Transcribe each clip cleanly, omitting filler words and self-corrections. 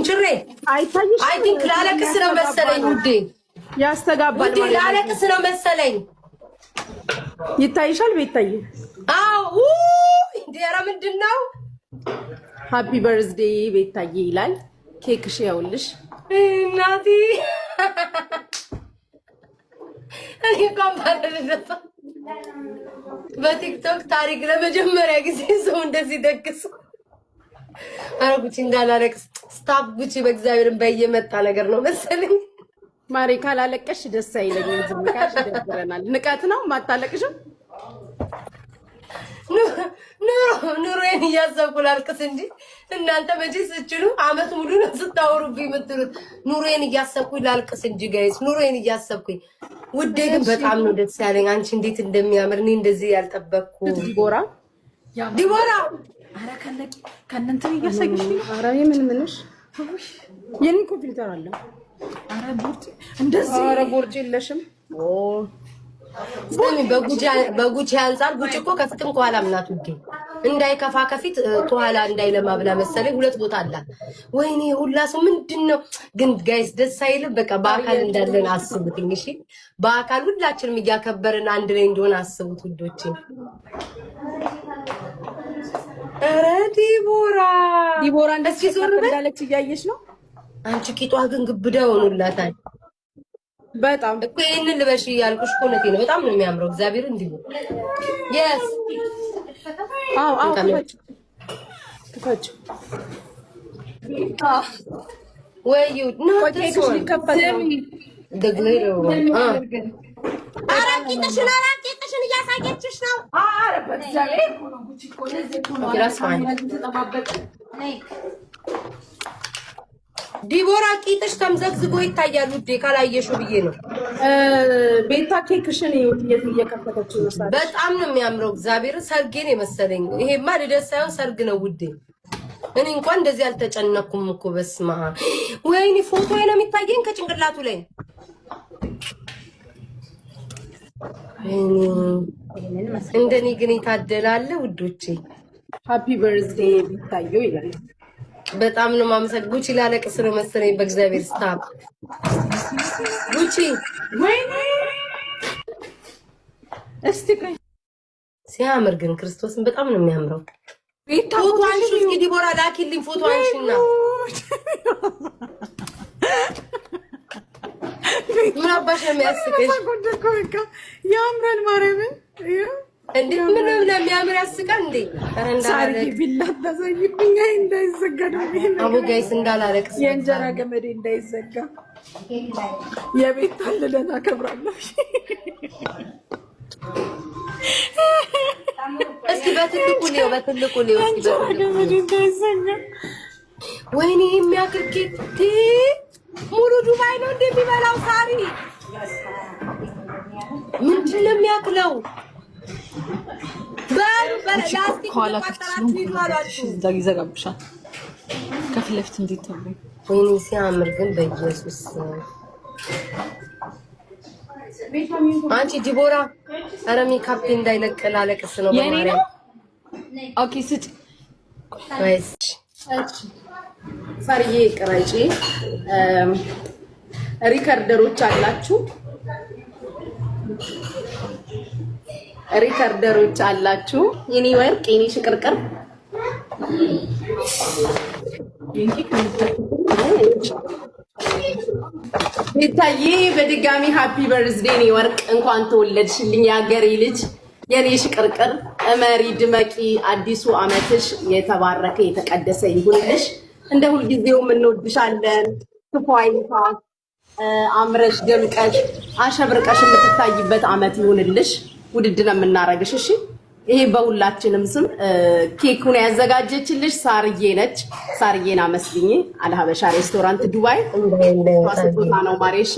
ሙንችሬ። አይታይሽ? I think ላለቅስ ነው መሰለኝ ውዴ። ያስተጋባል። ውዴ። ማለት ነው። ላለቅስ ነው መሰለኝ። ይታይሻል ቤታዬ? አዎ፣ እንዴ፣ ኧረ ምንድን ነው? Happy birthday ቤታዬ ይላል። ኬክሽ ያውልሽ። እናቴ፣ እኔ እንኳን ባለልደቷ በቲክቶክ ታሪክ ለመጀመሪያ ጊዜ ሰው እንደዚህ ደግሶ። ኧረ ጉቺ እንዳላለቅስ፣ stop ጉቺ፣ በእግዚአብሔር በየመጣ ነገር ነው መሰለኝ። ማሬ፣ ካላለቀሽ ደስ አይለኝም። ዝም ካልሽ ይደብረናል። ንቀት ነው ማታለቅሽም። ኑሮ ኑሮዬን እያሰብኩ ላልቅስ እንጂ እናንተ መቼ ስችሉ አመት ሙሉ ነው ስታወሩብኝ የምትሉት። ኑሮዬን እያሰብኩኝ ላልቅስ እንጂ guys፣ ኑሮዬን እያሰብኩኝ። ውዴ ግን በጣም ነው ደስ ያለኝ። አንቺ እንዴት እንደሚያምር እኔ እንደዚህ ያልጠበቅኩ። ዲቦራ። ዲቦራ። ኧረ ከእንትን እያሳየሽ ነው። ኧረ የምን ምንሽ፣ የኔ እኮ filter አለ። ኧረ ቦርጭ እንደዚህ። ኧረ ቦርጭ የለሽም። ኦ። ስሚ፣ በጉቺ አንጻር ጉቺ እኮ ከፊትም ከኋላም ናት ውዴ። እንዳይከፋ ከፊት ከኋላ እንዳይለማ ብላ መሰለኝ ሁለት ቦታ አላት። ወይኔ ሁላ ሰው ምንድን ነው ግን guys፣ ደስ አይልም? በቃ በአካል እንዳለን አስቡትኝ። እሺ፣ በአካል ሁላችንም እያከበርን አንድ ላይ እንደሆነ አስቡት ውዶቼ። ኧረ ዲቦራ። ዲቦራ እንደዚህ እስኪ ዞር በል። እንዳለች እያየሽ ነው። አንቺ ቂጧ ግን ግብዳ ሆኖላታል። በጣም። እኮ ይሄንን ልበሽ እያልኩሽ እኮ እውነቴን ነው። በጣም ነው የሚያምረው። እግዚአብሔር እንዲሁ yes። አዎ፣ ክፈችው ክፈችው። ወይ no. ቆይ፣ ኬክሽ ሊከፈት ነው። The glitter one. ኧረ ቂጥሽን፣ ኧረ ቂጥሽን እያሳየችሽ ነው። ኧረ በእግዚአብሔር እኮ ነው ጉቺ እኮ ለዚህ እኮ ነው። That's fine. ተጠባበቅ። ዲቦራ፣ ቂጥሽ ተምዘግዝጎ ይታያል ውዴ፣ ካላየሽው ብዬ ነው። ቤታ፣ ኬክሽን እየከፈተችው ይመስላል። በጣም ነው የሚያምረው። እግዚአብሔርን ሰርጌን የመሰለኝ። ይሄማ ልደት ሳይሆን ሰርግ ነው ውዴ። እኔ እንኳን እንደዚህ አልተጨነኩም እኮ፣ በስመ አብ። ወይኔ፣ ፎቶ ነው የሚታየኝ ከጭንቅላቱ ላይ። ወይኔ፣ እንደኔ ግን የታደላለ ውዶቼ። Happy birthday ቤታየው ይላል። በጣም ነው ማመሰግ። ጉቺ ላለቅስ ነው መሰለኝ። በእግዚአብሔር stop ጉቺ። ወይኔ፣ እስቲ ቆይ። ሲያምር ግን ክርስቶስን በጣም ነው የሚያምረው። ቤታ። ፎቶ አንሺ እስኪ ዲቦራ፣ ላኪልኝ ፎቶ አንሺና። ምን አባሽ ነው የሚያስቅሽ? ያምራል ማርያምን። እንዴ፣ ምን ነው የሚያምር ያስቃል እንዴ? ኧረ ሳርዬ። እንዳላለቅ ቢላ ታሳይብኝ። አይ እንዳይዘጋ ነው ይሄ አቦ ነገር። Guys እንዳላለቅስ። የእንጀራ ገመዴ እንዳይዘጋ። የቤት ታልለን አከብራለሁ። እስኪ በትልቁ ሊዮ፣ በትልቁ ሊዮ እስኪ። የእንጀራ በትልቁ ገመዴ እንዳይዘጋ። ወይኔ፣ የሚያክል ኬክ፣ ሙሉ ዱባይ ነው እንደሚበላው። ሳሪ፣ ምንድን ነው የሚያክለው? በሉ በላስቲክ ከኋላ ፊት እየቋጠራችሁ ሂዱ አሏችሁ። እዛ ይዘጋብሻል። ከፊት ለፊት እንዴት ተብሎ። ወይኔ ሲያምር ግን በኢየሱስ። አንቺ ዲቦራ፣ ኧረ ሜካፕ እንዳይለቅ፣ ላለቅስ ነው። የኔ ነው። በማርያም። Okay ስጭ። ወይስ ሳርዬ ቅረጪ። Recorder ኦች አላችሁ? Recorder ኦች አላችሁ? የኔ ወርቅ፣ የኔ ሽቅርቅር። ቤታዬ፣ በድጋሚ happy birthday የኔ ወርቅ፣ እንኳን ተወለድሽልኝ የሀገሬ ልጅ፣ የኔ ሽቅርቅር። እመሪ ድመቂ፣ አዲሱ አመትሽ የተባረከ የተቀደሰ ይሁንልሽ። እንደ ሁልጊዜውም እንወድሻለን። ክፉ አይንካሽ፣ አምረሽ ደምቀሽ አሸብርቀሽ የምትታይበት አመት ይሁንልሽ። ውድድ ነው የምናረግሽ። እሺ፣ ይሄ በሁላችንም ስም ኬኩን ያዘጋጀችልሽ ሳርዬ ነች። ሳርዬን አመስግኝ። አልሀበሻ ሬስቶራንት ዱባይ ስጦታ ነው ማሬ። እሺ፣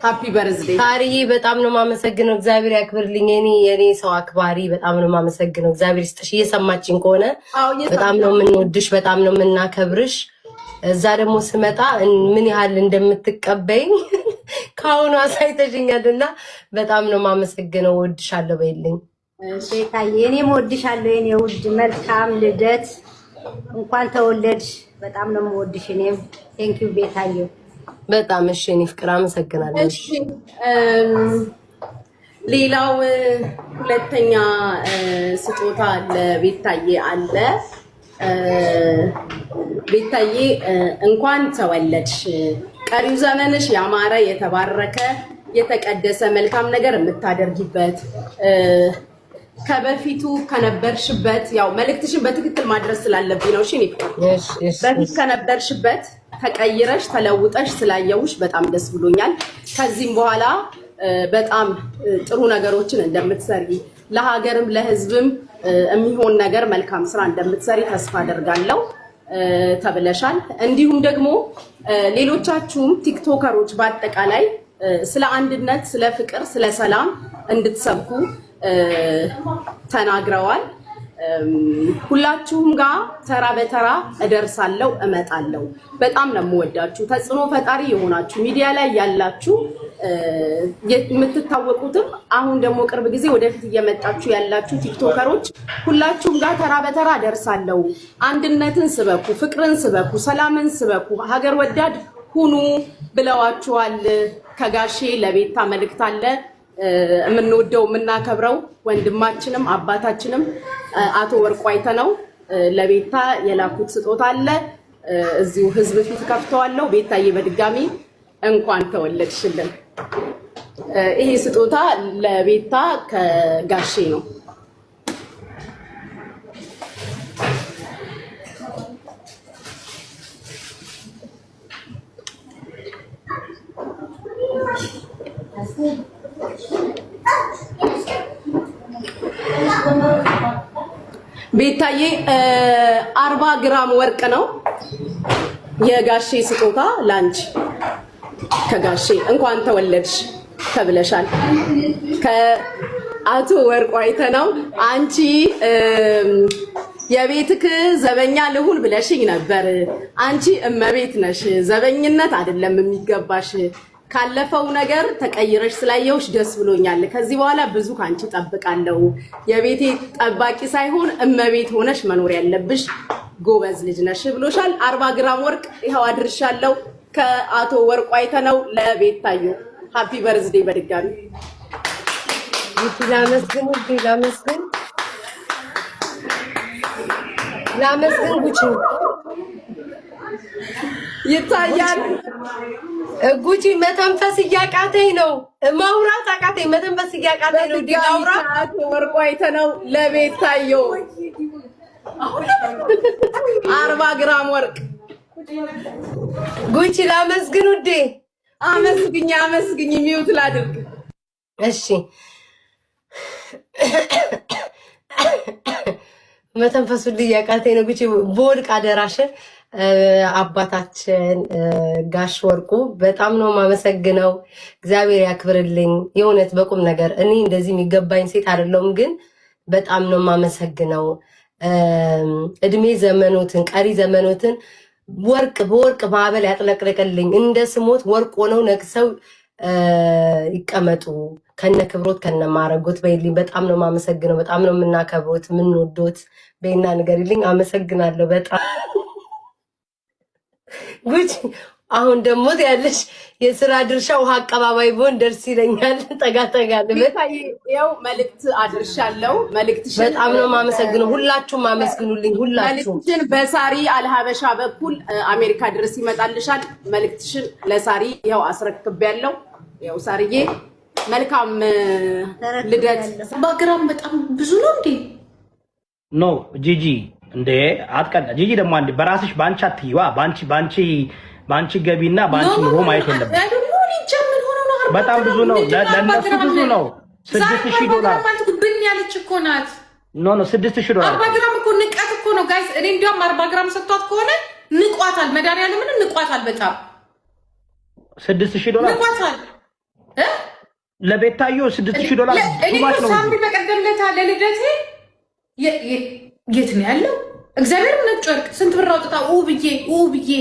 happy birthday። ሳርዬ፣ በጣም ነው የማመሰግነው። እግዚአብሔር ያክብርልኝ። የኔ ሰው አክባሪ፣ በጣም ነው የማመሰግነው። እግዚአብሔር ይስጥሽ። እየሰማችኝ ከሆነ በጣም ነው የምንወድሽ፣ በጣም ነው የምናከብርሽ። እዛ ደግሞ ስመጣ ምን ያህል እንደምትቀበይኝ ከአሁኑ አሳይተሽኛል እና በጣም ነው የማመሰግነው። እወድሻለሁ በይልኝ። ቤታዬ፣ እኔም እወድሻለሁ የኔ ውድ። መልካም ልደት፣ እንኳን ተወለድሽ። በጣም ነው የምወድሽ። እኔም thank you ቤታዬ። በጣም እሺ፣ እኔ ፍቅር አመሰግናለሁ። እሺ፣ ሌላው ሁለተኛ ስጦታ ለቤታዬ አለ። ቤታዬ እንኳን ተወለድሽ፣ ቀሪው ዘመንሽ ያማረ የተባረከ የተቀደሰ መልካም ነገር የምታደርጊበት ከበፊቱ ከነበርሽበት፣ ያው መልእክትሽን በትክክል ማድረስ ስላለብኝ ነው። እሺ እኔ ፍቅር በፊት ከነበርሽበት ተቀይረሽ ተለውጠሽ ስላየውሽ በጣም ደስ ብሎኛል። ከዚህም በኋላ በጣም ጥሩ ነገሮችን እንደምትሰሪ፣ ለሀገርም ለሕዝብም የሚሆን ነገር መልካም ስራ እንደምትሰሪ ተስፋ አደርጋለሁ ተብለሻል። እንዲሁም ደግሞ ሌሎቻችሁም ቲክቶከሮች በአጠቃላይ ስለ አንድነት፣ ስለ ፍቅር፣ ስለ ሰላም እንድትሰብኩ ተናግረዋል። ሁላችሁም ጋር ተራ በተራ እደርሳለሁ፣ እመጣለሁ። በጣም ነው የምወዳችሁ። ተጽዕኖ ፈጣሪ የሆናችሁ ሚዲያ ላይ ያላችሁ የምትታወቁትም አሁን ደግሞ ቅርብ ጊዜ ወደፊት እየመጣችሁ ያላችሁ ቲክቶከሮች ሁላችሁም ጋር ተራ በተራ እደርሳለሁ። አንድነትን ስበኩ፣ ፍቅርን ስበኩ፣ ሰላምን ስበኩ፣ ሀገር ወዳድ ሁኑ ብለዋችኋል። ከጋሼ ለቤታ መልእክት አለ። የምንወደው የምናከብረው ወንድማችንም አባታችንም አቶ ወርቁ አይተነው ለቤታ የላኩት ስጦታ አለ። እዚሁ ህዝብ ፊት ከፍተዋለሁ። ቤታዬ በድጋሚ እንኳን ተወለድሽልን። ይሄ ስጦታ ለቤታ ከጋሼ ነው። ቤታዬ 40 ግራም ወርቅ ነው የጋሼ ስጦታ ላንቺ ከጋሼ እንኳን ተወለድሽ ተብለሻል። ከአቶ ወርቁ አይተነው አንቺ የቤትክ ዘበኛ ልሁን ብለሽኝ ነበር። አንቺ እመቤት ነሽ፣ ዘበኝነት አይደለም የሚገባሽ። ካለፈው ነገር ተቀይረሽ ስላየውሽ ደስ ብሎኛል። ከዚህ በኋላ ብዙ ከአንቺ ጠብቃለሁ። የቤቴ ጠባቂ ሳይሆን እመቤት ሆነሽ መኖር ያለብሽ ጎበዝ ልጅ ነሽ ብሎሻል። 40 ግራም ወርቅ ይኸው አድርሻለሁ። ከአቶ ወርቁ አይተነው ለቤታዮ happy birthday በድጋሚ። ላመስግን፣ ላመስግን፣ ላመስግን። ጉቺ ይታያል። ጉቺ መተንፈስ እያቃተኝ ነው። ማውራት አቃተኝ። መተንፈስ እያቃተኝ ነው። ዲላውራ አቶ ወርቁ አይተነው ለቤታዮ 40 ግራም ወርቅ። ጉቺ ላመስግን ውዴ። አመስግኝ፣ አመስግኝ። Mute ላድርግ። እሺ፣ መተንፈሱን እያቃተኝ ነው። ጉቺ በወድቅ አደራሽን። አባታችን ጋሽ ወርቁ በጣም ነው የማመሰግነው። እግዚአብሔር ያክብርልኝ። የእውነት በቁም ነገር እኔ እንደዚህ የሚገባኝ ሴት አይደለሁም፣ ግን በጣም ነው የማመሰግነው። እድሜ ዘመኖትን ቀሪ ዘመኖትን ወርቅ በወርቅ ማዕበል ያጥለቅልቅልኝ። እንደ ስሞት ወርቅ ሆነው ነግሰው ይቀመጡ ከነ ክብሮት ከነ ማረጎት በይልኝ። በጣም ነው የማመሰግነው። በጣም ነው የምናከብሮት የምንወዶት። በይና ንገሪልኝ። አመሰግናለሁ በጣም ጉቺ። አሁን ደግሞ ያለሽ የስራ ድርሻ ውሃ አቀባባይ ብሆን ደርስ ይለኛል። ጠጋ ጠጋ ልበል። ያው መልእክት አድርሻለሁ። መልእክትሽን በጣም ነው የማመሰግነው። ሁላችሁም አመስግኑልኝ። ሁላችሁም። መልእክትሽን በሳሪ አልሀበሻ በኩል አሜሪካ ድረስ ይመጣልሻል። መልእክትሽን ለሳሪ ይኸው አስረክቤያለሁ። ያው ሳሪዬ መልካም ልደት። 40 ግራም በጣም ብዙ ነው እንዴ? No ጂጂ፣ እንዴ አትቀዳ። ጂጂ ደግሞ አንዴ በራስሽ በአንቺ አትይዋ። በአንቺ ገቢና በአንቺ ኑሮ ማየት የለብሽም። በጣም ብዙ ነው፣ ለእነሱ ብዙ ነው። $6,000 ብን ያለች እኮ ናት። No, $6,000። 40 ግራም እኮ ንቀት እኮ ነው guys። እኔ እንዲያውም 40 ግራም ሰጥቷት ከሆነ ንቋታል። መድኃኒዓለምን ንቋታል። በጣም $6,000 ንቋታል። ለቤታዮ $6,000 እኔ ሳምሪ በቀደም ዕለት ለልደቴ የት ነው ያለው? እግዚአብሔር ነጭ ወርቅ ስንት ብር አውጥታ ኡ ብዬ ኡ ብዬ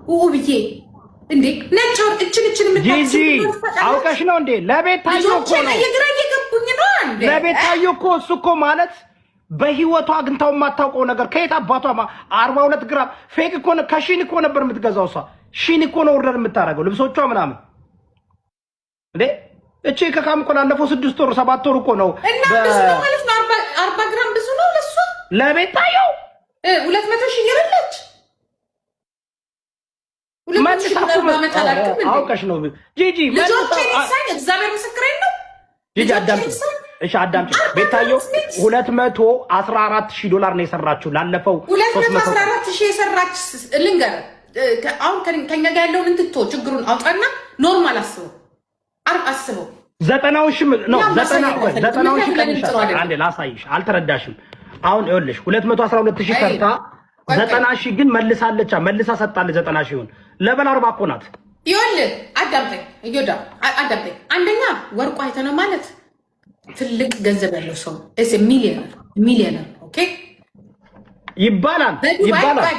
ኡ ብዬ እንዴ ነጭ ወርቅ እችን እችን ጂጂ አውቀሽ ነው እንዴ? ለቤታዮ እኮ ነው። ግራ እየገቡኝ ነው። አንዴ ለቤታዮ እኮ እሱ እኮ ማለት በህይወቷ አግኝታው የማታውቀው ነገር ከየት አባቷ 42 ግራም fake እኮ ነው። ከ Shein እኮ ነበር የምትገዛው እሷ። Shein እኮ ነው order የምታደርገው ልብሶቿ ምናምን። እንዴ፣ እቺ ከካም እኮ ላለፈው 6 ወር 7 ወር እኮ ነው። እና ብዙ ነው ማለት ነው። 40 ግራም ብዙ ነው ለሷ። ለቤታየው። 200,000 እየበላች 200,000 ብር በዓመት አላልክም እንዴ? አውቀሽ ነው ጂጂ። ልጆቼን ይሳኝ፣ እግዚአብሔር ምስክሬን ነው። ጂጂ አዳምጪ፣ እሺ አዳምጪ። ቤታየው 214,000 ዶላር ነው የሰራችው ላለፈው 214,000 የሰራች ልንገርህ፣ አሁን ከኛ ጋር ያለውን እንትቶ ችግሩን አውጣና normal አስበው አስበው። 90,000 ነው፣ 90,000 ቀንሻል። አንዴ ላሳይሽ፣ አልተረዳሽም። አሁን ይኸውልሽ 212,000 ሰርታ 90,000 ግን መልሳለች፣ መልሳ ሰጣለች። 90,000ውን ለበል 40 እኮ ናት። ይኸውልህ አዳምጠኝ፣ እዮዳ አዳምጠኝ። አንደኛ ወርቁ አይተህ ነው ማለት ትልቅ ገንዘብ ያለው ሰው millionaire millionaire okay። ይባላል ይባላል።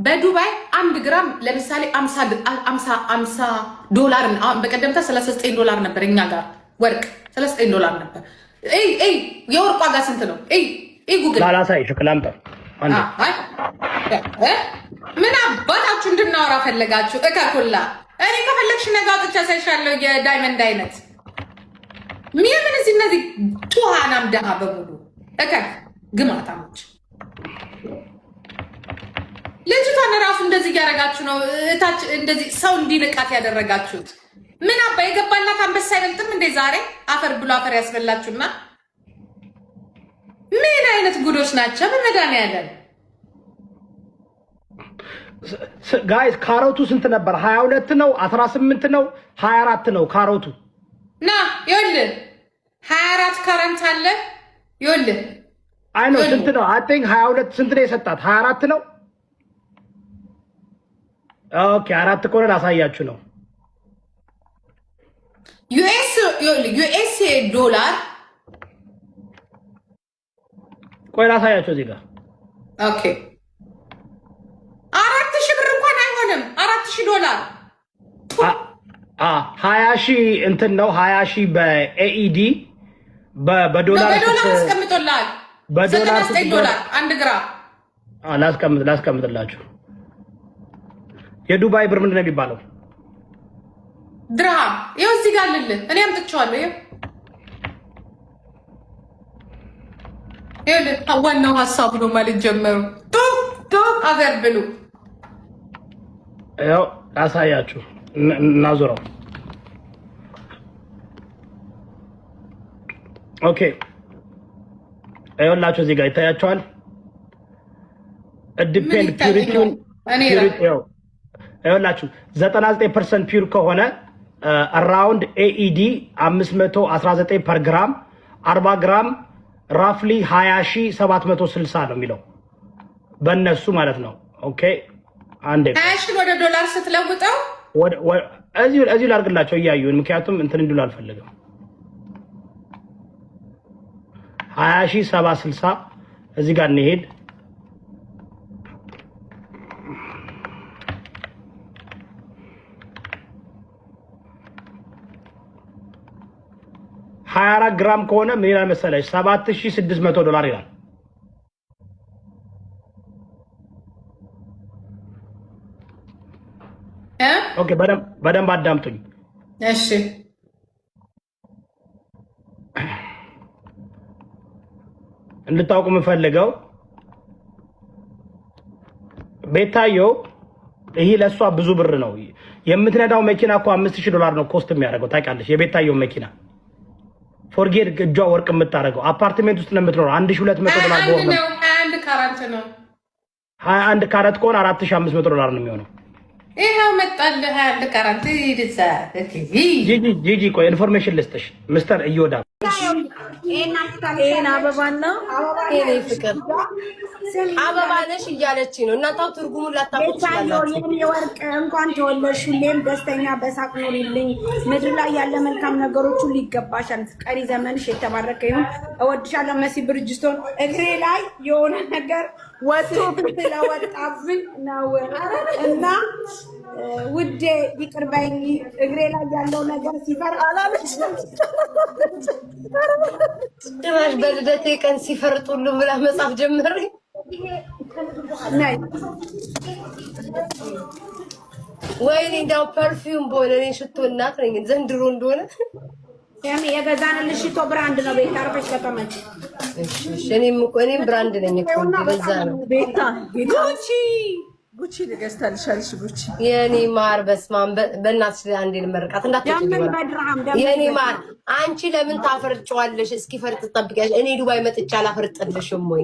በዱባይ 1 ግራም ለምሳሌ 50 ዶላር፣ በቀደምታ 39 ዶላር ነበር፣ እኛ ጋር ወርቅ 39 ዶላር ነበር። የወርቅ ዋጋ ስንት ነው? ጉግል። ላላሳይሽ፣ ላምጣ። ምን አባታችሁ እንድናወራ ፈለጋችሁ? እከኩላ እኔ ከፈለግሽ ነገ አውጥቼ አሳይሻለሁ። የ diamond አይነት ምን እዚህ እነዚህ ቱሃናም ደሃ በሙሉ እከክ ግማታሞች ልጅቷን እራሱ እንደዚህ እያደረጋችሁ ነው። እታች እንደዚህ ሰው እንዲንቃት ያደረጋችሁት። ምን አባ የገባላት አንበሳ አይበልጥም እንዴ? ዛሬ አፈር ብሎ አፈር ያስበላችሁና ምን አይነት ጉዶች ናቸው? በመድኃኒዓለም። Guys፣ ካሮቱ ስንት ነበር? 22 ነው፣ 18 ነው፣ 24 ነው ካሮቱ። ና ይኸውልህ 24 ካራት አለ ይኸውልህ። አይ ነው፣ ስንት ነው? I think 22። ስንት ነው የሰጣት? 24 ነው። Okay፣ አራት ከሆነ ላሳያችሁ ነው። US USA ዶላር። ቆይ ላሳያቸው እዚህ ጋር። Okay፣ 4,000 ብር እንኳን አይሆንም። 4,000 ዶላር። 20,000 እንትን ነው፣ 20,000 በ AED በዶላር። በዶላር አስቀምጦልሃል። በዶላር። 99 ዶላር 1 ግራም። ላስቀምጥላችሁ። የዱባይ ብር ምንድን ነው የሚባለው? ድርሃም። ይኸው እዚህ ጋር አለልህ። እኔ አምጥቼዋለሁ። ይኸው ዋናው ሀሳቡ ነው ማለት ጀመሩ። ቱ ቱ አገር ብሉ። ይኸው ላሳያችሁ፣ እናዙረው። Okay፣ ይኸውላችሁ እዚህ ጋር ይታያቸዋል። Depend purity ውን ይኸውላችሁ 99% pure ከሆነ around AED 519 per ግራም፣ 40 ግራም roughly 20,760 ነው የሚለው በእነሱ ማለት ነው። Okay አንዴ። 20,000 ወደ ዶላር ስትለውጠው እዚሁ ላድርግላቸው እያዩን፣ ምክንያቱም እንትን እንዲሉ አልፈልግም። 20,760 እዚህ ጋር እንሄድ። 24 ግራም ከሆነ ምን ይላል መሰለሽ? 7600 ዶላር ይላል። Okay፣ በደንብ አዳምጡኝ። እሺ። እንድታውቁ የምፈልገው ቤታዮ ይህ ለእሷ ብዙ ብር ነው። የምትነዳው መኪና እኮ 5000 ዶላር ነው cost የሚያደርገው ታውቂያለሽ። የቤታየው መኪና፣ forget እጇ ወርቅ የምታደርገው፣ አፓርትሜንት ውስጥ ነው የምትኖረው። 1200 ዶላር በወር ነው። 21 ካራት ነው። 21 ካራት ከሆነ 4500 ዶላር ነው የሚሆነው። ይኸው መጣልህ 21 ካራት። ጂጂ ቆይ information ልስጥሽ ምስተር እዮዳ። ይሄን አበባና የኔ ፍቅር አበባ ነሽ እያለች ነው። እናንተ ትርጉሙን ላታውቁ ትችላላችሁ። የኔ ወርቅ እንኳን ተወለድሽ። ሁሌም ደስተኛ በሳቅ ኑሪልኝ። ምድር ላይ ያለ መልካም ነገሮች ሁሉ ይገባሻል። ቀሪ ዘመንሽ የተባረከ ይሁን። እወድሻለሁ። መሲ ብርጅስቶን እግሬ ላይ የሆነ ነገር ወጥቶ ስለወጣብኝ ነው። እና ውዴ ይቅር በይኝ። እግሬ ላይ ያለው ነገር ሲፈር አላለች። ጭራሽ በልደቴ ቀን ሲፈርጡሉ ብላ መጻፍ ጀመረ። ነይ። ወይኔ እንዳው perfume በሆነ እኔ ሽቶ እናት ነኝ ዘንድሮ እንደሆነ። ስሚ፣ የገዛንልሽ ሽቶ brand ነው። ቤት አርፈሽ ተቀመጪ። እሺ፣ እኔም እኮ እኔም brand ነኝ እኮ፣ ለዛ ነው። ቤታ Gucci Gucci ልገዝታልሻለሽ Gucci። የኔ ማር በስመ አብ፣ በእናትሽ አንዴ ልመርቃት እንዳትወጪ። ደምን በድርሃም ደምን። የኔ ማር፣ አንቺ ለምን ታፈርጨዋለሽ? እስኪፈርጥ ትጠብቂያለሽ። እኔ ዱባይ መጥቼ አላፈርጥልሽም ወይ?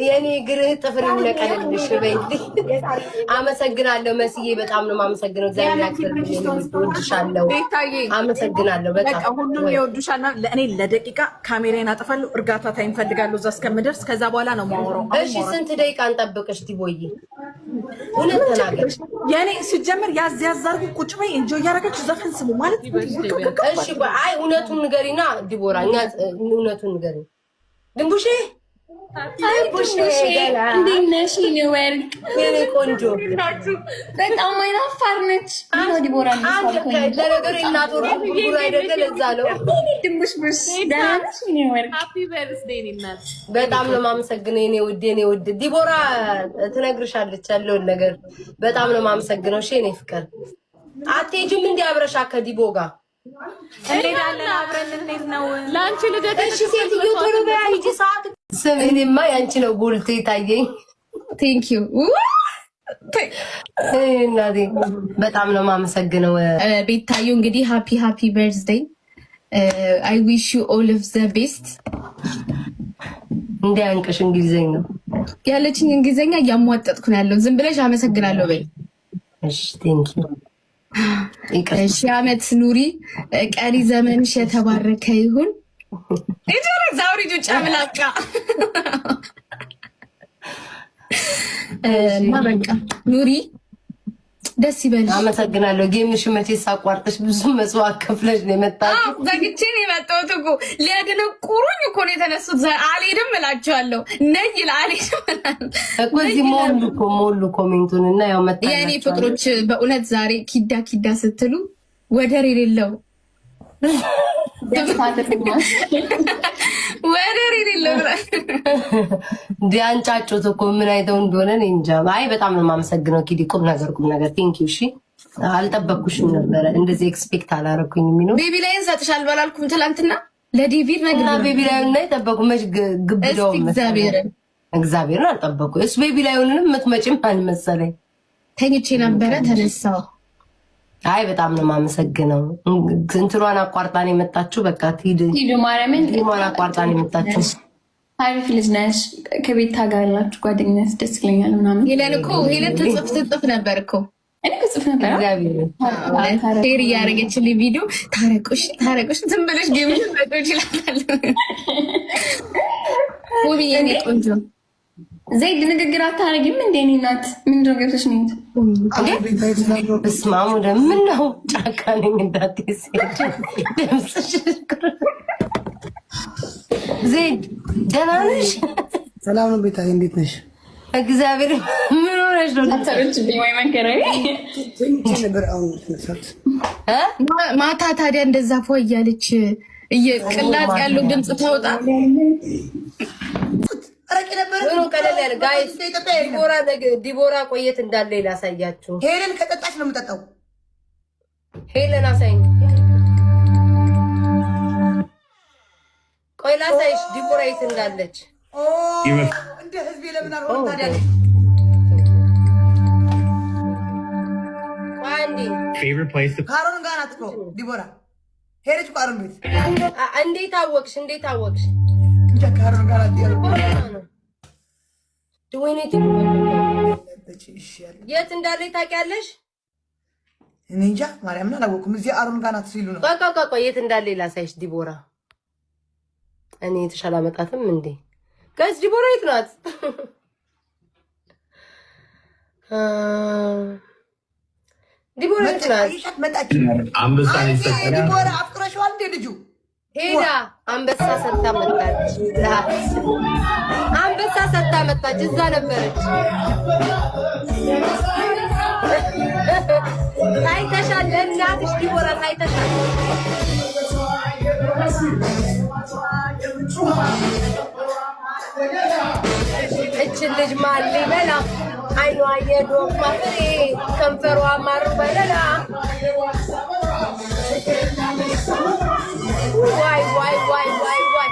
የኔ እግርህ ጥፍር ይነቀልልሽ በይልኝ። አመሰግናለሁ መስዬ፣ በጣም ነው የማመሰግነው። እግዚአብሔር ያክብርልኝ። እወድሻለሁ። ቤታዬ። አመሰግናለሁ በጣም። በቃ ሁሉም ይወዱሻል። ለእኔ ለደቂቃ ካሜራዬን አጠፋለሁ። እርጋታ time ፈልጋለሁ እዛ እስከምደርስ። ከዛ በኋላ ነው የማወራው። አሁን እሺ፣ ስንት ደቂቃ እንጠብቅሽ ዲቦዬ? እውነት ተናገር። የኔ ሲጀምር ያዝ ያዝ አድርጉ። ቁጭ በይ፣ enjoy እያደረገች ዘፈን ስሙ ማለት። እሺ ቆይ፣ አይ እውነቱን ንገሪና ዲቦራ፣ እኛ እውነቱን ንገሪ። ድንቡሼ ድንቡሼ ገላ። እንዴት ነሽ የኔ ወርቅ? የኔ ቆንጆ። በጣም አይናፋር ነች። ምነው ዲቦራ? አንድ ለነገሩ የእናት ወርቁ ጉጉር አይደለ? ለዛ ነው። ድንቡሽቡሽ፣ ደህና ነሽ የኔ ወርቅ? Happy birthday እናት። በጣም ነው የማመሰግነው የኔ ውድ፣ የኔ ውድ ዲቦራ ትነግርሻለች ያለውን ነገር። በጣም ነው የማመሰግነው። እሺ የኔ ፍቅር፣ አትሄጂም እንዲ አብረሻ ከዲቦ ጋር? እንሄዳለን፣ አብረን እንሄድ ነው። ለአንቺ ልደት። እሺ ሴትዮ ቶሎ በያ ሂጂ። ሰዓት ስም እኔማ ያንቺ ነው ጎልቶ የታየኝ። Thank you። እናቴ በጣም ነው የማመሰግነው። ቤታዩ እንግዲህ happy happy birthday፣ I wish you all of the best። እንዲያንቅሽ እንግሊዘኛ ነው። ያለችኝ እንግሊዝኛ እያሟጠጥኩ ነው ያለው። ዝም ብለሽ አመሰግናለሁ በይ። እሺ thank you። ሺህ ዓመት ኑሪ፣ ቀሪ ዘመንሽ የተባረከ ይሁን። ዛውሪ ጨምላቃ እና በቃ ኑሪ፣ ደስ ይበልሽ። አመሰግናለሁ። Game ሽን መቼስ አቋርጠሽ ብዙ መስዋዕት ከፍለሽ ነው የመጣችው። ዘግቼ ነው የመጣሁት እኮ፣ ሊያደነቁሩኝ እኮ ነው የተነሱት። አልሄድም እላቸዋለሁ። ነይ አልሄድም እላለሁ። እኮ እዚህ ሞሉ እኮ ሞሉ comment ኡን እና ያው መጣ። የእኔ ፍቅሮች፣ በእውነት ዛሬ ኪዳ ኪዳ ስትሉ ወደር የሌለው፣ ወደር የሌለው። እንዲያንጫጩት እኮ ምን አይተው እንደሆነ እኔ እንጃ። አይ በጣም ነው የማመሰግነው ኪዲ፣ ቁም ነገር ቁም ነገር። Thank you። እሺ አልጠበቅኩሽም ነበረ፣ እንደዚህ expect አላረኩኝ። የሚኖር ቤቢ ላይን ሰጥሻል ባላልኩም ትላንትና ለዴቪድ እና ነገር ቤቢ ላይን እና የጠበቁ መች ግብዳው እስቲ እግዚአብሔርን። እግዚአብሔርን አልጠበኩ። እሱ ቤቢ ላይሆንንም የምትመጪም አልመሰለኝ። ተኝቼ ነበረ፣ ተነሳው። አይ በጣም ነው የማመሰግነው። እንትኗን አቋርጣን የመጣችሁ በቃ ትሂድ። ሂዱ ማርያምን። ቲሟን አቋርጣን የመጣችሁ። አሪፍ ልጅ ነሽ። ከቤታ ጋር ያላችሁ ጓደኝነት ደስ ይለኛል ምናምን። ሄለን እኮ ሄለን ትጽፍ ትጽፍ ነበር እኮ። እኔ እኮ ጽፍ ነበር። እግዚአብሔርን። Share እያደረገችልኝ ቪዲዮ፣ ታረቁሽ ታረቁሽ፣ ዝም ብለሽ game ሽን መጮ ይችላል። ውብዬ የኔ ቆንጆ። ዘይድ ንግግር አታረጊም እንደ እኔ እናት? ምንድን ነው ገብተሽ ነው? በስመ አብ፣ ወደ ምን ነው ጫካ ነኝ እንዳትዪ ድምፅሽ። ዜድ ደህና ነሽ? ሰላም ነው ቤታ፣ እንዴት ነሽ? እግዚአብሔር፣ ምን ሆነሽ ነው? ታረችብኝ ወይ መንከራዊ። ተኝቼ ነበር፣ አሁን ተነሳሁት። እ? ማታ ታዲያ እንደዛ ፎ እያለች ቅላጥ ያለው ድምፅ ታወጣ። ረቂ ነበረ። ምኑ ቀለል ያለ guys። ኢትዮጵያ የለም። ዲቦራ ዲቦራ ቆየት እንዳለ ላሳያችሁ። ሄለን ከጠጣች ነው የምጠጣው። ሄለን አሳይኝ። ቆይ ላሳይሽ ዲቦራ የት እንዳለች። ኦ እንደ ህዝቤ ለምን አልሆነም ታዲያ? ቆይ አንዴ። ካሮን ጋር ናት እኮ ዲቦራ፣ ሄደች እኮ አሮን ቤት። እንዴት አወቅሽ? እንዴት አወቅሽ? እንጃ፣ ካሮን ጋር ናት ያልኩት። ወይኔ፣ የት እንዳለ ታውቂያለሽ? እኔ እንጃ፣ ማርያምን አላወኩም። እዚህ አሮን ጋር ናት ሲሉ ነው። ቆይ ቆይ ቆይ፣ የት እንዳለ ላሳይሽ ዲቦራ። እኔ የተሻለ አመጣትም እንዴ guys፣ ዲቦራ የት ናት? ዲቦራ የት ናት? መጣች። ዲቦራ አፍቅረሽዋል እንዴ ልጁ? ሄዳ አንበሳ ሰጥታ መጣች። አንበሳ ሰጥታ መጣች። እዛ ነበረች። ታይተሻል። ለእናትሽ ዲቦራ ታይተሻል። እችን ልጅ ማን ሊበላ? አይኗ የዶማ ፍሬ፣ ከንፈሯ ማር በለላ። ዋይ ዋይ ዋይ ዋይ ዋይ!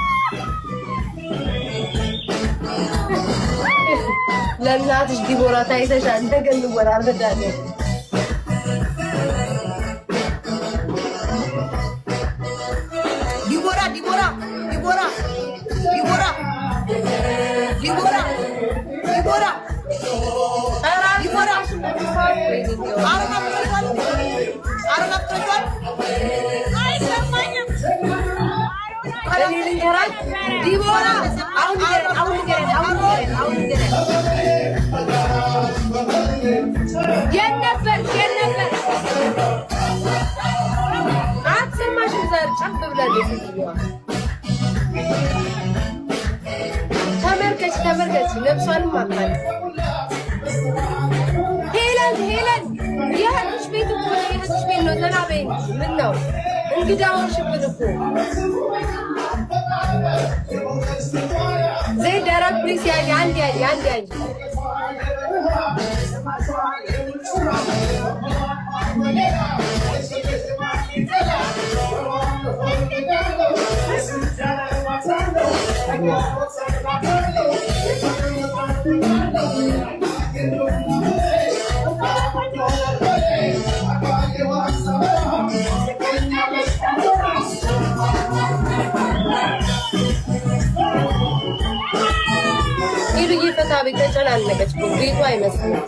ለእናትሽ ዲቦራ ታይተሻል። ነገ እንወራረዳለን። ዲቦራ፣ ዲቦራ፣ ዲቦራ፣ ዲቦራ፣ ዲቦራ፣ ዲቦራ፣ ዲቦራ፣ አሮን አፍጥረሻል፣ አሮን አፍጥረሻል። አይሰማኝም። እኔ ልንገራት ዲቦራ፣ አሁን ንገሪያት፣ አሁን ንገሪያት፣ አሁን ንገሪያት፣ አሁን ንገሪያት። የት ነበርሽ? የት ነበርሽ? አትሰማሽም? ዛሬ ጨፍ ብላለች ሴትዮዋ። ተመልከች፣ ተመልከች፣ ነፍሷንም አታውቅም። ሄለን፣ ሄለን፣ የእህትሽ ቤት እኮ ነው፣ የእህትሽ ቤት ነው። ዘና በይ እንጂ። ምን ነው እንግዳ ሆንሽብን እኮ። ዘይድ ኧረ please ያዥ፣ አንድ ያዥ፣ አንድ ያዥ። ሄሉዬ ፈታ ቤት ተጨናነቀች እኮ፣ ቤቷ አይመስልም።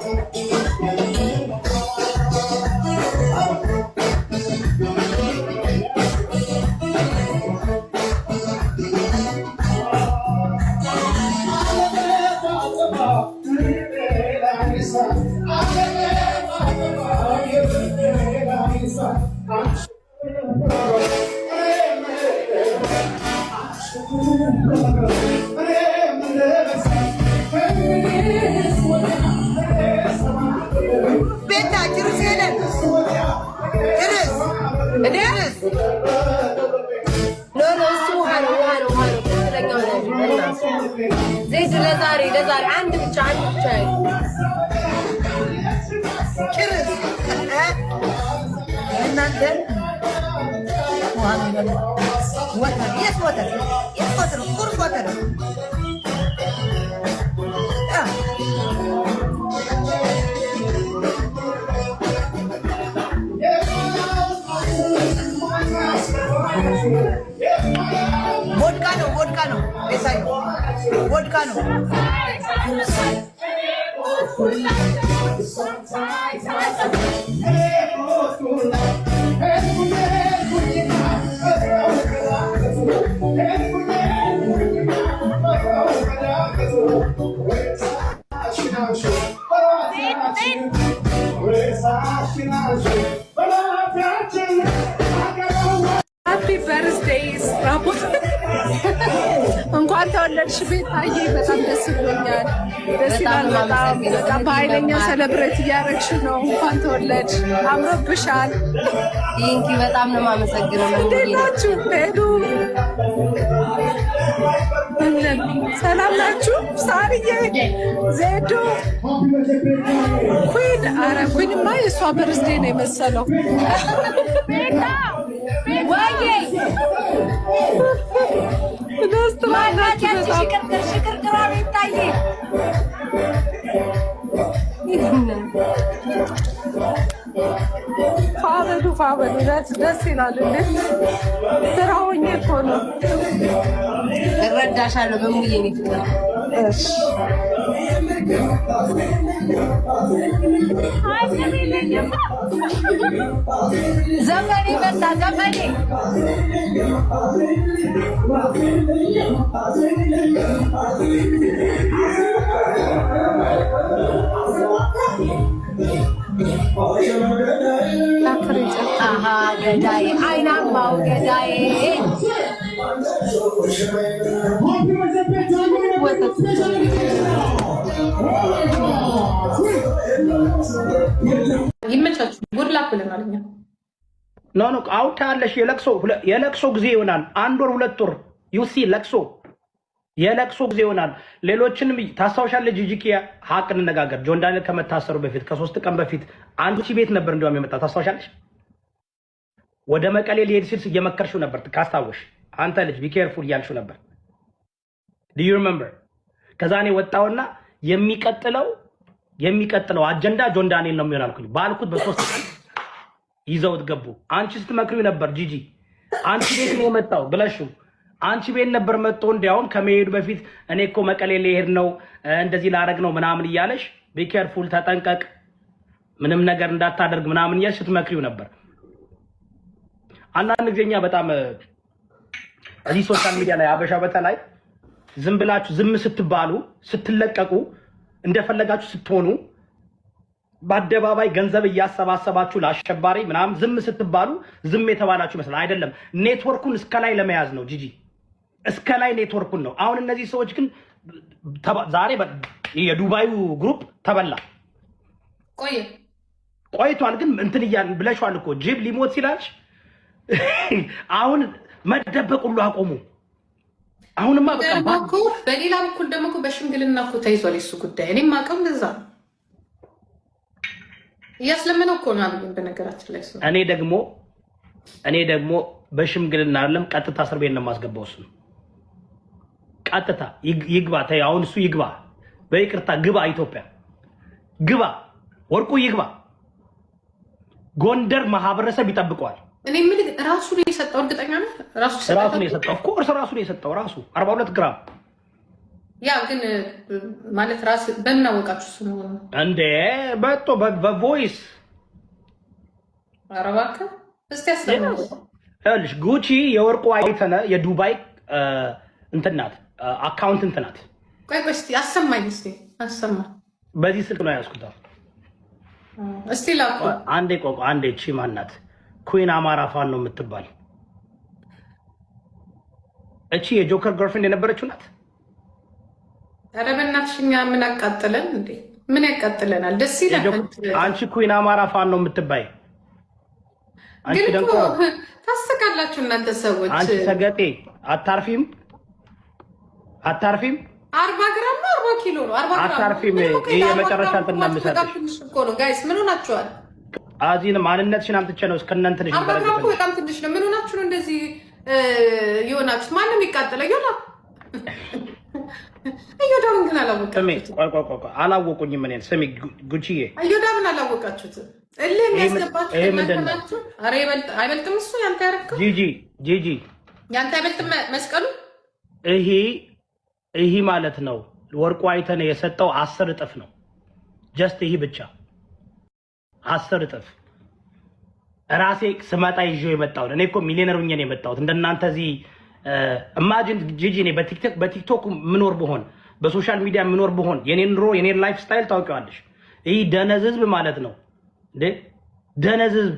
ቤታ ችርስ ሄለን ችርስ። እንዴ? ችርስ። No, እሱ ውሃ ነው፣ ውሃ ነው፣ ውሃ ነው። ትክክለኛው ነው። በእናትህ ዘይድ ለዛሬ ለዛሬ አንድ ብቻ፣ አንድ ብቻ። ችርስ እናንተ። ውሃ ነው ይላሉ። Water, yes, water, yes, water, of course water. Yeah. ቮድካ ነው፣ ቮድካ ነው፣ ቤታዬ ቮድካ ነው። Happy birthday ራቦ፣ እንኳን ተወለድሽ ቤታዬ። በጣም ደስ ብሎኛል። ደስ ይላል። በጣም በጣም በኃይለኛ celebrate እያደረግሽ ነው። እንኳን ተወለድሽ፣ አምሮብሻል። Thank you፣ በጣም ነው የማመሰግነው። እንዴት ናችሁ? ሄዱ፣ ሰላም ናችሁ? ሳርዬ፣ ዜዶ፣ ኩን። አረ ኩንማ የእሷ birthday ነው የመሰለው። ወይዬ! ደስ ማናት ትላላችሁ ያቺ በጣም። ሽቅርቅር ሽቅርቅሯ ቤታዬ? ፋበሉ ፋበሉ፣ ደስ ደስ ይላል። እንዴ ስራ ሆኜ እኮ ነው። እረዳሻለሁ በሙዬ እኔ ፍቅር። እሺ። ዘፈኔ መጣ ዘፈኔ። አሃ ገዳዬ፣ አይናማው ገዳዬ። ወተት። ይመቻችሁ። Good luck ብለናል እኛ። No, አሁን ታያለሽ። የለቅሶ ጊዜ ይሆናል። አንድ ወር 2 ወር you see ለቅሶ የለቅሶ ጊዜ ይሆናል። ሌሎችንም ታስታውሻለሽ? ጂጂኪያ፣ ሀቅ እንነጋገር። ጆን ዳንኤል ከመታሰሩ በፊት ከ3 ቀን በፊት አንቺ ቤት ነበር እንዲያውም የመጣ፣ ታስታውሻለሽ? ወደ መቀሌ ሊሄድ ሲል እየመከርሽው ነበር ካስታወሽ። አንተ ልጅ be careful እያልሽው ነበር። Do you remember? ከዛ እኔ ወጣውና የሚቀጥለው አጀንዳ ጆን ዳንኤል ነው የሚሆን አልኩኝ። ባልኩት በ3 ቀን ይዘውት ገቡ። አንቺ ስትመክሪው ነበር ጂጂ፣ አንቺ ቤት ነው የመጣው ብለሽው አንቺ ቤት ነበር መጥቶ፣ እንዲያውም ከመሄዱ በፊት እኔ እኮ መቀሌ ሊሄድ ነው፣ እንደዚህ ላረግ ነው ምናምን እያለሽ be careful፣ ተጠንቀቅ፣ ምንም ነገር እንዳታደርግ ምናምን እያልሽ ስትመክሪው ነበር። አንዳንድ ጊዜ እኛ በጣም እዚህ social media ላይ አበሻ በተለይ ዝም ብላችሁ ዝም ስትባሉ፣ ስትለቀቁ፣ እንደፈለጋችሁ ስትሆኑ፣ በአደባባይ ገንዘብ እያሰባሰባችሁ ለአሸባሪ ምናምን ዝም ስትባሉ ዝም የተባላችሁ ይመስላል። አይደለም። ኔትወርኩን እስከ ላይ ለመያዝ ነው ጂጂ፣ እስከ ላይ ኔትወርኩን ነው። አሁን እነዚህ ሰዎች ግን ዛሬ የዱባዩ group ተበላ። ቆየ። ቆይቷል። ግን እንትን እያልን ብለሽዋል እኮ፣ ጅብ ሊሞት ሲላልሽ አሁን መደበቅ ሁሉ አቆሙ። አሁንማ በቃ ደግሞ እኮ በሌላ በኩል ደግሞ እኮ በሽምግልና እኮ ተይዟል የሱ ጉዳይ። እኔም አውቀው እንደዛ ነው። እያስለመነው እኮ ነው አብይን። በነገራችን ላይ እሱ እኔ ደግሞ በሽምግልና አይደለም፣ ቀጥታ እስር ቤት ነው የማስገባው። እሱ ቀጥታ ይግባ። ተይ አሁን እሱ ይግባ፣ በይቅርታ ግባ፣ ኢትዮጵያ ግባ፣ ወርቁ ይግባ። ጎንደር ማህበረሰብ ይጠብቀዋል። እኔ የምልህ ራሱ ነው የሰጠው? እርግጠኛ ነህ? ራሱ ራሱ ነው የሰጠው። Of course ራሱ ነው የሰጠው። ራሱ 42 ግራም። ያ ግን ማለት ራስ በምን አወቃችሁ እሱ መሆኑ? እንዴ መጥቶ በ voice። ኧረ እባክህ እስቲ ያሰማው። ይኸውልሽ፣ ጉቺ የወርቁ አይተነ የዱባይ እንትን ናት፣ accountant ናት። ቆይ ቆይ እስቲ አሰማኝ፣ እስቲ አሰማ። በዚህ ስልክ ነው ያዝኩት። እስቲ ላኩ። አንዴ ቆይ አንዴ። እቺ ማናት? Queen አማራ ፋን ነው የምትባል እቺ የጆከር girlfriend የነበረችው ናት። ኧረ በእናትሽ እኛ ምን አቃጥለን እንዴ? ምን ያቃጥለናል? ደስ ይላል። አንቺ Queen አማራ ፋን ነው የምትባይ። አንቺ ግን እኮ ደንቆሮ፣ ታስቃላችሁ እናንተ ሰዎች። አንቺ ሰገጤ አታርፊም፣ አታርፊም። 40 ግራም ነው፣ 40 ኪሎ ነው። 40 ግራም አታርፊም። ምንም እኮ ይሄ 40 የመጨረሻ ግራም እንትን እኮ በጣም ነው። ትንሽ እኮ ነው guys። ምን ሆናችኋል? አዚን ማንነትሽን አምጥቼ ነው እስከነ እንትንሽ 40 ግራም እኮ በጣም ትንሽ ነው። ምን ሆናችሁ ነው እንደዚህ የሆናችሁት? ማንም ይቃጠለ እዮዳ እዮዳብን ግን ስሚ፣ አላወቃችሁትም። ቆይ ቆይ ቆይ ቆይ፣ አላወቁኝም። እኔን ስሚ ጉቺዬ፣ እዮዳብን አላወቃችሁትም። እልህ የሚያስገባችሁ ይሄ እናንተ ምንድን ነው? ናችሁ። ኧረ አይበልጥም እሱ ያንተ ያረከው። ጂጂ ጂጂ፣ ያንተ አይበልጥም መስቀሉ። ይሄ ማለት ነው ወርቁ አይተነ የሰጠው 10 እጥፍ ነው። Just ይሄ ብቻ 10 እጥፍ። ራሴ ስመጣ ይዤው የመጣሁት፣ እኔ እኮ ሚሊዮነር ሆኜ ነው የመጣሁት። እንደናንተ እዚህ imagine ጂጂ፣ እኔ በቲክቶክ ምኖር ብሆን፣ በ social media ምኖር ብሆን፣ የኔን ኑሮ የኔን lifestyle ታውቂዋለሽ። ይህ ደነዝ ህዝብ ማለት ነው እንዴ! ደነዝ ህዝብ።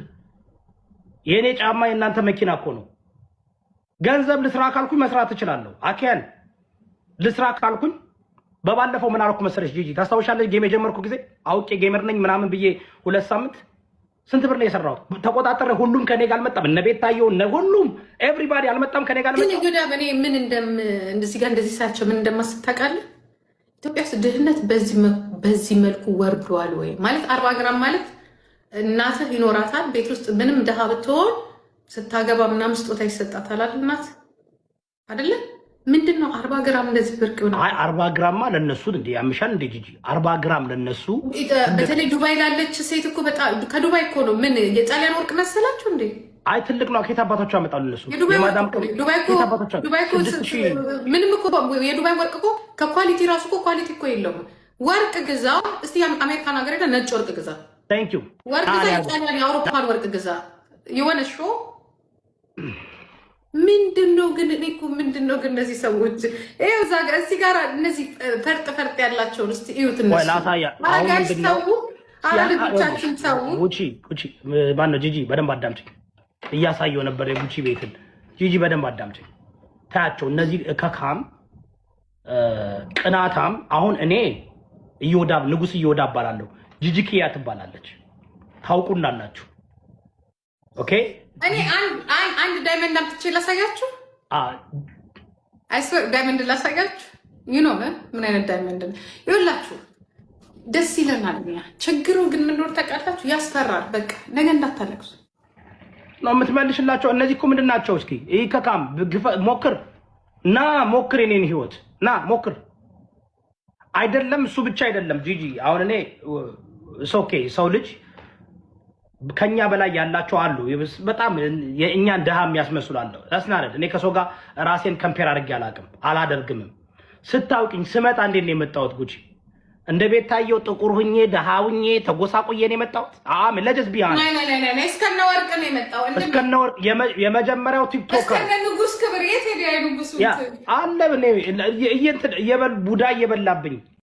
የእኔ ጫማ የእናንተ መኪና እኮ ነው። ገንዘብ ልስራ ካልኩኝ መስራት እችላለሁ። አኪያን ልስራ ካልኩኝ በባለፈው ምን አደረኩ መሰለሽ ጂጂ፣ ታስታውሻለሽ? Game የጀመርኩ ጊዜ አውቄ gamer ነኝ ምናምን ብዬ 2 ሳምንት ስንት ብር ነው የሰራሁት? ተቆጣጠረ። ሁሉም ከኔ ጋር አልመጣም። እነ ቤታየው እነ ሁሉም everybody አልመጣም ከኔ ጋር ግን አልመጣም። እዮዳብ፣ እኔ ምን እንደም እንደዚህ ጋር እንደዚህ ሳያቸው ምን እንደማስብ ታውቃለህ? ኢትዮጵያ ውስጥ ድህነት በዚህ መልኩ ወርዷል ወይ ማለት፣ 40 ግራም ማለት እናትህ ይኖራታል ቤት ውስጥ፣ ምንም ድሃ ብትሆን ስታገባ ምናምን ስጦታ ይሰጣታል አይደል? እናት አይደለ? ምንድን ነው 40 ግራም እንደዚህ ብርቅ ይሆናል? አይ 40 ግራማ ለነሱ እንዴ ያምሻል እንዴ ጂጂ? 40 ግራም ለነሱ በተለይ ዱባይ ላለች ሴት እኮ በጣም፣ ከዱባይ እኮ ነው። ምን የጣሊያን ወርቅ መሰላችሁ እንዴ? አይ ትልቅ ነው። ከየት አባታቸው ያመጣሉ እነሱ? የዱባይ ወርቅ የማዳም እኮ ነው። ዱባይ እኮ ከየት አባታቸው ዱባይ እኮ 6000 ምንም እኮ የዱባይ ወርቅ እኮ ከ quality ራሱ እኮ quality እኮ የለውም። ወርቅ ግዛ እስቲ፣ አሜሪካን ሀገር ሄደህ ነጭ ወርቅ ግዛ፣ Thank you። ወርቅ ግዛ፣ የጣሊያን የአውሮፓን ወርቅ ግዛ። የሆነ show ምንድን ነው ግን? እኔ እኮ ምንድን ነው ግን እነዚህ ሰዎች ይኸው እዛ ጋር እዚህ ጋር እነዚህ ፈርጥ ፈርጥ ያላቸውን እስቲ እዩት። እነሱ ላሳያ አሁን ኧረ guys ምንድን ነው ተው፣ ኧረ ልጆቻችን ተው። ጉቺ ጉቺ ማነው ጂጂ በደንብ አዳምጪኝ። እያሳየው ነበር የጉቺ ቤትን። ጂጂ በደንብ አዳምጪኝ። ታያቸው እነዚህ እከካም ቅናታም። አሁን እኔ እዮዳብ፣ ንጉስ እዮዳብ እባላለሁ። ጂጂኪያ ትባላለች። ታውቁናላችሁ። Okay። እኔ አንድ diamond አምጥቼ ላሳያችሁ። I swear diamond ላሳያችሁ። ምን አይነት diamond ነው ይኸውላችሁ። ደስ ይለናል እኛ። ችግሩ ግን ምን እንደሆነ ታውቃላችሁ? ያስፈራል። በቃ ነገ እንዳታለቅሱ። ነው የምትመልሽላቸው። እነዚህ እኮ ምንድን ናቸው? እስኪ ይህ ከካም ሞክር፣ ና ሞክር፣ የኔን ህይወት ና ሞክር። አይደለም እሱ ብቻ አይደለም ጂጂ። አሁን እኔ okay፣ ሰው ልጅ ከኛ በላይ ያላቸው አሉ። በጣም የእኛን ድሃ የሚያስመስሉ አለ። ስናረድ እኔ ከሰው ጋር ራሴን compare አድርጌ አላውቅም፣ አላደርግምም። ስታውቂኝ ስመጣ እንዴት ነው የመጣሁት? ጉቺ፣ እንደ ቤታየው ጥቁር ሁኜ፣ ድሃ ሁኜ፣ ተጎሳቁዬ ነው የመጣሁት? Let's be እስከነ ወርቅ ነው የመጣው። እስከነ ወርቅ የመጀመሪያው TikToker። እስከነ ንጉስ ክብር። የት ሄደ ንጉስ? አለ፣ ቡዳ እየበላብኝ።